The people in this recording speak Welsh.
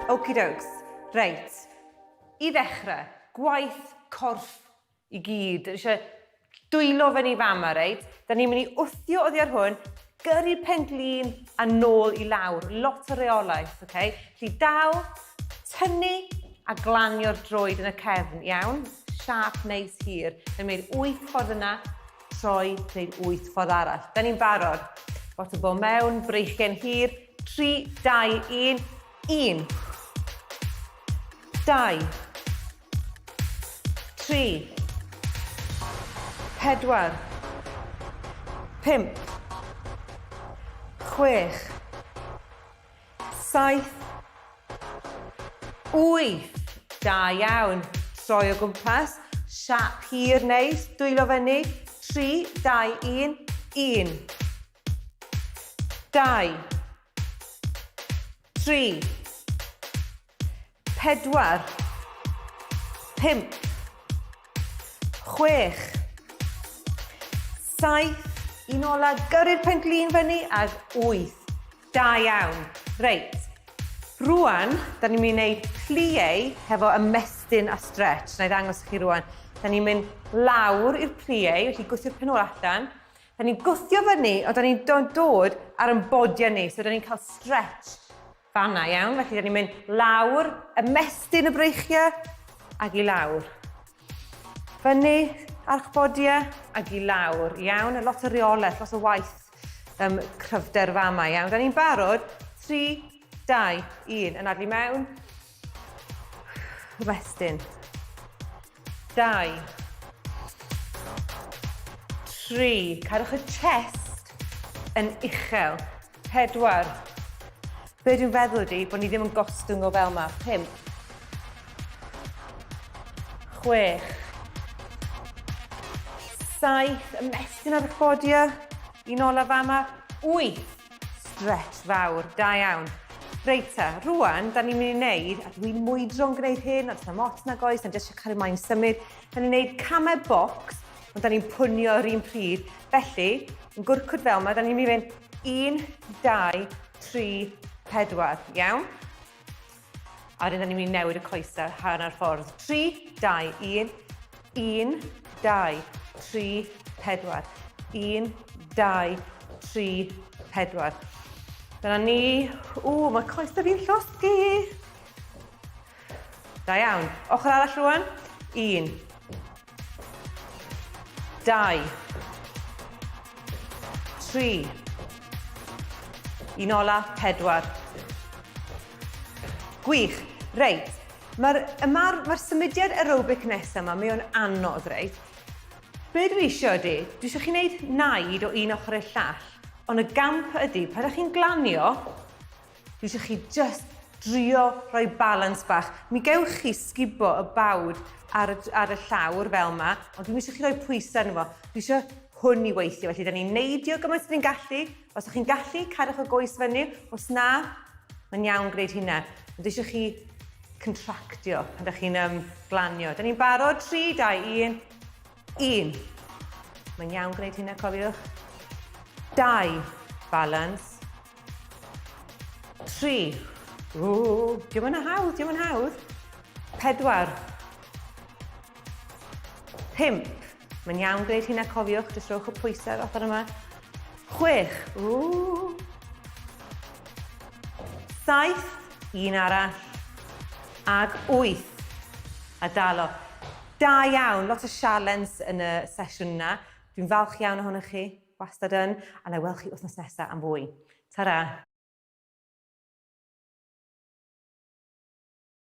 Okie dokes. Reit. I ddechrau, gwaith corff i gyd. Eisiau dwylo fyny fama, reit? Da ni'n mynd i wthio oddi ar hwn, gyrru pen-glin a nôl i lawr. Lot o reolaeth, oce? Okay? Felly dal, tynnu a glanio'r droed yn y cefn, iawn? Siâp neis hir. Da ni'n mynd wyth ffordd yna, troi, gwneud wyth ffordd arall. Da ni'n barod. Bottom ball mewn, breichiau'n hir. 3, 2, 1, 1. 2, 3, 4, 5, 6, 7, 8. Da iawn. Troi o gwmpas. Siap hir neis. Dwylo fyny. 3, 2, 1, 1. 2, 3, 4, 5, 6, 7, un ola, gyrru'r pen glin fyny, ag 8. Da iawn. Reit. Rwan, da ni'n mynd i wneud plie hefo ymestyn a stretch. Na i ddangos i chi rwan. Da ni'n mynd lawr i'r plie, felly gwthio'r pen ôl allan. Da ni'n gwthio fyny, ond da ni'n dod ar yn bodiau ni, so da ni'n cael stretch fanna, iawn? Felly da ni'n mynd lawr, ymestyn y breichiau, ag i lawr. Fyny ar eich bodiau, ag i lawr, iawn? A lot o reolaeth, lot o waith um, cryfder fama, iawn? Da ni'n barod. 3, 2, 1. Anadlu mewn. Ymestyn. 2, 3, cadwch y chest yn uchel. 4, be dwi'n feddwl ydy bod ni ddim yn gostwng o fel yma. 5, 6, 7, ymestyn ar eich bodiau, un olaf fama, 8, Stretch fawr, da iawn. Reit ta, rwan, da ni'n mynd i wneud, a dwi'n mwydro'n gwneud hyn, ond sna'm ots nag oes, na jyst eisiau cario mlaen symud. Da ni'n gwneud camau bocs, ond da ni'n pwnio yr un pryd. Felly, yn gwrcwd fel yma, da ni'n mynd i fynd 1, 2, 3, 4, iawn? A wedyn da ni'n mynd i newid y coesau hanner ffordd. 3, 2, 1, 1, 2, 3, 4. 1, 2, 3, 4. Dyna ni. Ww, mae coesau fi'n llosgi. Da iawn. Ochr arall rwan. 1, 2, 3, un ola, 4. Gwych. Reit, mae'r ma ma symudiad aerobic nesaf yma, mae o'n anodd, reit? Be dwi eisiau ydy, dwi eisiau chi wneud naid o un ochr i'r llall, ond y gamp ydy, pan ydych chi'n glanio, Dwi eisiau chi just drio rhoi balance bach. Mi gewch chi sgubo y bawd ar y, ar y llawr fel yma, ond dwi'n eisiau chi rhoi pwysau arno fo. Dwi eisiau hwn i weithio, felly da ni'n neidio gymaint ydyn ni'n gallu. Os ydych chi'n gallu, cadwch y goes fyny. Os na, mae'n iawn gwneud hynna. Ond dwi eisiau chi contractio pan ydych chi'n um, glanio. Da ni'n barod? 3, 2, 1. 1. Mae'n iawn gwneud hynna, cofiwch. 2. Balance. 3. Ww, diolch yn hawdd, diolch yn hawdd. 4. 5. Mae'n iawn gwneud hynna, cofiwch, jyst rhowch y pwysau ar ochr yma. 6. Ww. 7. Un arall. Ag 8. A dalo. Da iawn, lot o sialens yn y sesiwn yna. Dwi'n falch iawn ohonoch chi, wastad yn, a na i weld chi wythnos nesaf am fwy. Ta-ra!